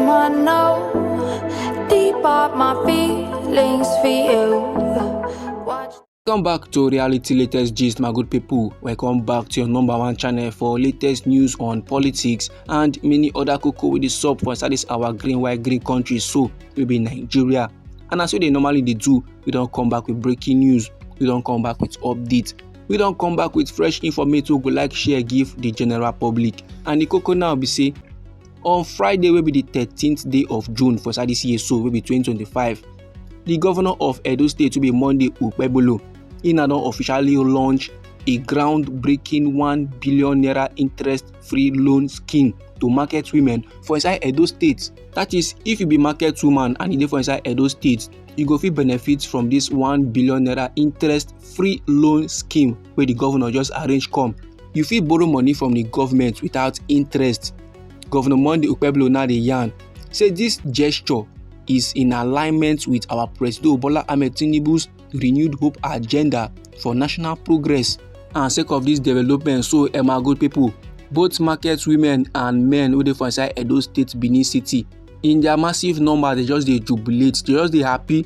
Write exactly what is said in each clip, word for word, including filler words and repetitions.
I know deep up my feelings for you. Watch. Come back to reality latest gist, my good people. Welcome back to your number one channel for latest news on politics and many other koko with the sub for inside this our green white green country. So we be Nigeria, and as we dey normally dey do, we don't come back with breaking news. We don't come back with update. We don't come back with fresh information we go like share give the general public. And the koko now be say on Friday, will be the thirteenth day of June for inside this year, so will be twenty twenty-five. The governor of Edo State will be Monday Ukpebolo. He now don officially launch a groundbreaking one billion naira interest-free loan scheme to market women for inside Edo State. That is, if you be market woman and you dey for inside Edo State, you go fit benefit from this one billion naira interest-free loan scheme wey the governor just arrange come. You fit borrow money from the government without interest. Governor Monday Ukpeblo now dey yarn say this gesture is in alignment with our President Bola Ahmed Tinubu's renewed hope agenda for national progress. And sake of this development, so eh, my good people, both market women and men wey dey for inside Edo State, Benin City, in their massive number, they just dey jubilate, they just dey happy.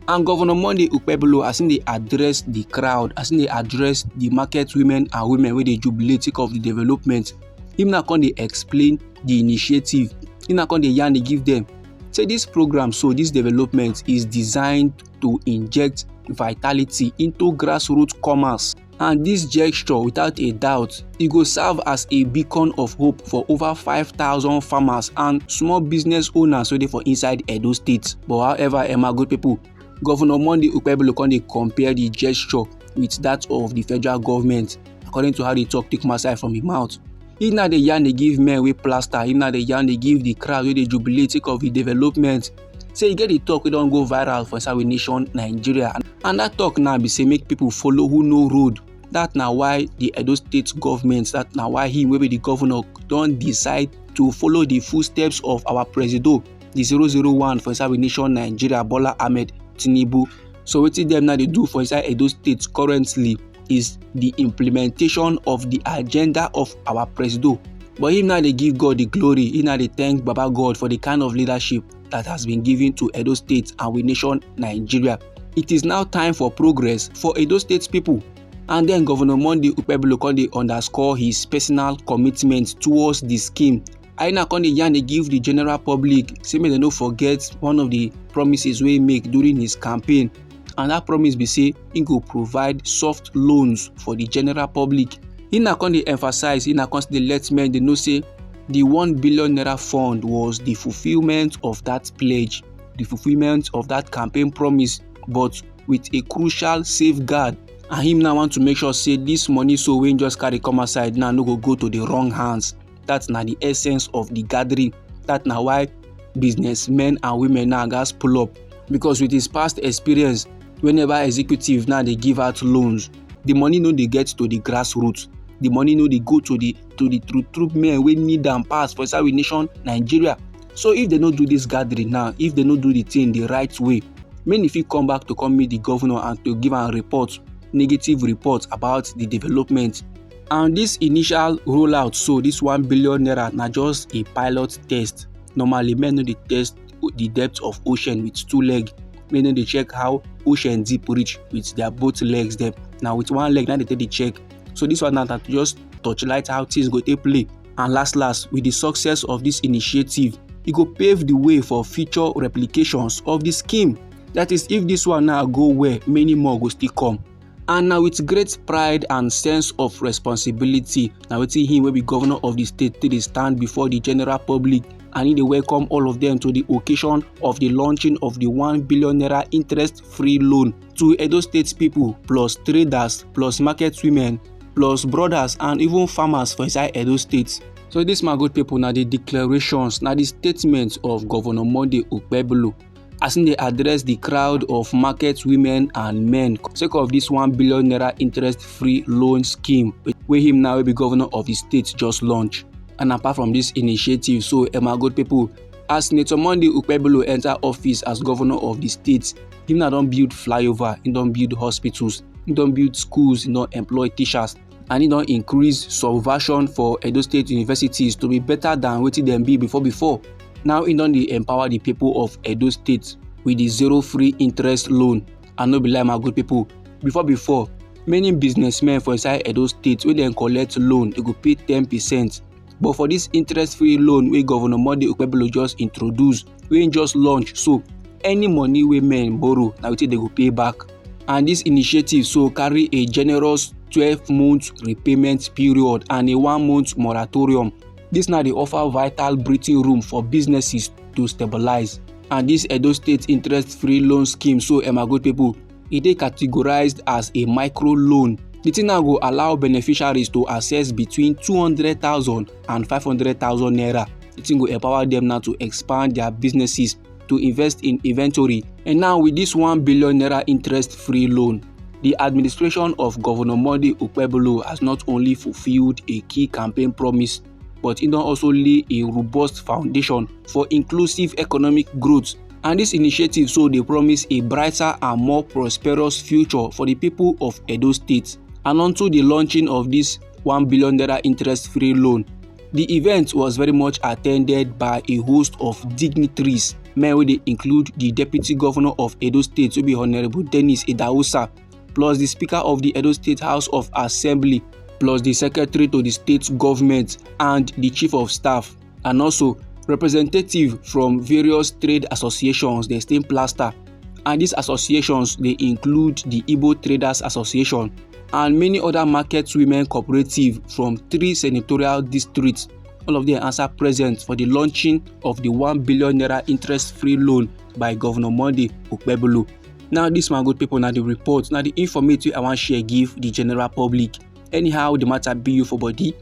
And Governor Monday Ukpebolo, as him dey address the crowd, as him dey address the market women and women wey dey jubilate sake of the development, him now come dey explain the initiative. Him now come dey yarn dey give them say this program, so this development is designed to inject vitality into grassroots commerce. And this gesture, without a doubt, e go serve as a beacon of hope for over five thousand farmers and small business owners wey dey for inside Edo State. But however, eh, my good people, Governor Monday Ukpebolo come dey compare the gesture with that of the federal government, according to how the talk take come outside from him mouth. He now dey yarn dey give men wey plaster, he now dey yarn dey give the crowd wey dey jubilate sake of the development. Say e get the talk wey don go viral for inside we nation Nigeria, and, and that talk now be say make people follow who know road. That na why the Edo State government, that na why him wey be the governor don decide to follow the footsteps of our Presido, the zero zero one for inside we nation Nigeria, Bola Ahmed Tinubu. So wetin dem now dey do for inside Edo State currently is the implementation of the agenda of our Presido. But him now dey give God the glory, he now dey thank Baba God for the kind of leadership that has been given to Edo State and we nation Nigeria. It is now time for progress for Edo State people. And then Governor Monday Ukpebolo come dey underscore his personal commitment towards the scheme. He now come dey yarn dey give the general public say make dem no forget one of the promises wey he make during his campaign, and that promise be say he go provide soft loans for the general public. He now come dey emphasize, he now come dey let men dey know say the one billion naira fund was the fulfilment of that pledge, the fulfilment of that campaign promise, but with a crucial safeguard. And him now want to make sure say this money so wey he just carry come outside now no go go to the wrong hands. That na the essence of the gathering. That na why businessmen and women now gats pull up, because with his past experience, whenever executive now dey give out loans, the money no dey get to the grassroots. The money no dey go to the to the true true men wey need am pass for inside we nation Nigeria. So if they no do this gathering now, if they no do the thing the right way, many fit come back to come meet the governor and to give am report, negative report about the development. And this initial rollout, so this one billion naira na just a pilot test. Normally, men no dey test the depth of ocean with two leg. Men no dey check how ocean deep reach with their both legs dem. Na with one leg na dey take dey check. So this one na to just torchlight how things go take play. And last last, with the success of this initiative, e go pave the way for future replications of the scheme. That is, if this one now go well, many more go still come. And na with great pride and sense of responsibility na wetin him wey be governor of the state take dey stand before the general public, and he dey welcome all of them to the occasion of the launching of the one billion naira interest-free loan to Edo State people, plus traders, plus market women, plus brothers and even farmers for inside Edo State. So this, my good people, na the declarations, na the statements of Governor Monday Ukpebulu as him dey address the crowd of market women and men sake of this one billion naira interest-free loan scheme wey him now wey be governor of the state just launch. And apart from this initiative, so eh, my good people, as Senator Monday Ukpebulu enter office as governor of the state, him now don build flyover, he don build hospitals, he don build schools, he don employ teachers, and he don increase subversion for Edo State universities to be better than wetin dem be before before. Now e don dey empower the people of Edo State with the zero free interest loan. I no be lie, my good people. Before before, many businessmen for inside Edo State, wey dem collect loan, they go pay ten percent. But for this interest-free loan wey Governor Monday Okpebholo just introduce, wey he just launch, so any money wey men borrow, na wetin they go pay back. And this initiative so carry a generous twelve month repayment period and a one month moratorium. This na dey offer vital breathing room for businesses to stabilize. And this Edo State interest-free loan scheme, so, eh, my good people, e dey categorized as a micro loan. The thing now go allow beneficiaries to access between two hundred thousand and five hundred thousand naira. The thing go empower them now to expand their businesses, to invest in inventory. And now with this one billion naira interest-free loan, the administration of Governor Monday Okpebholo has not only fulfilled a key campaign promise, but e don also lay a robust foundation for inclusive economic growth. And this initiative so dey promise a brighter and more prosperous future for the people of Edo State. And unto the launching of this one billion naira interest-free loan, the event was very much attended by a host of dignitaries, men wey dey include the Deputy Governor of Edo State, wey be Honorable Dennis Idahosa, plus the Speaker of the Edo State House of Assembly, plus the Secretary to the state government and the Chief of Staff, and also representative from various trade associations, dey stain plaster. And these associations dey include the Igbo Traders Association and many other market women cooperative from three senatorial districts. All of them answer present for the launching of the one billion naira interest-free loan by Governor Monday Okpebholo. Now, this, my good people, na the report, na the informate wey I wan share give the general public. Anyhow the matter be you for body,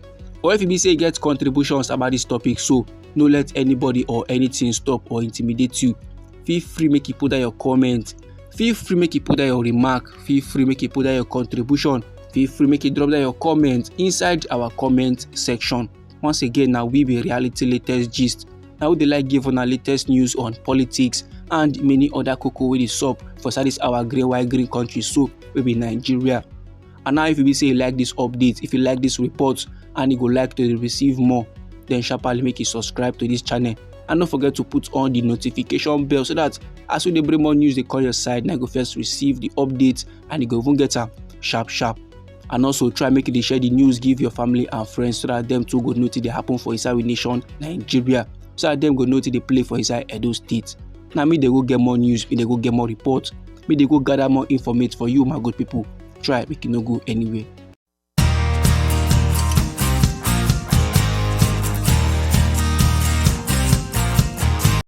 or if you be say you get contributions about this topic, so no let anybody or anything stop or intimidate you. Feel free make you put down your comment. Feel free make you put down your remark. Feel free make you put down your contribution. Feel free make you drop down your comment inside our comment section. Once again, now we be Reality Latest Gist. Now we dey like give una latest news on politics and many other koko wey dey sup for inside this our green, white, green country, so wey be Nigeria. And now, if you be say you like this update, if you like this report, and you go like to receive more, then sharply make you subscribe to this channel. And don't forget to put on the notification bell, so that as we dey bring more news dey come your side, na you go first receive the update and you go even get am sharp sharp. And also try make you dey share the news give your family and friends, so that them too go know wetin dey happen for inside we nation, Nigeria, so that them go know wetin dey play for inside Edo State. Now me dey go get more news, me dey go get more report, me dey go gather more informate for you, my good people. Try make you no go anywhere.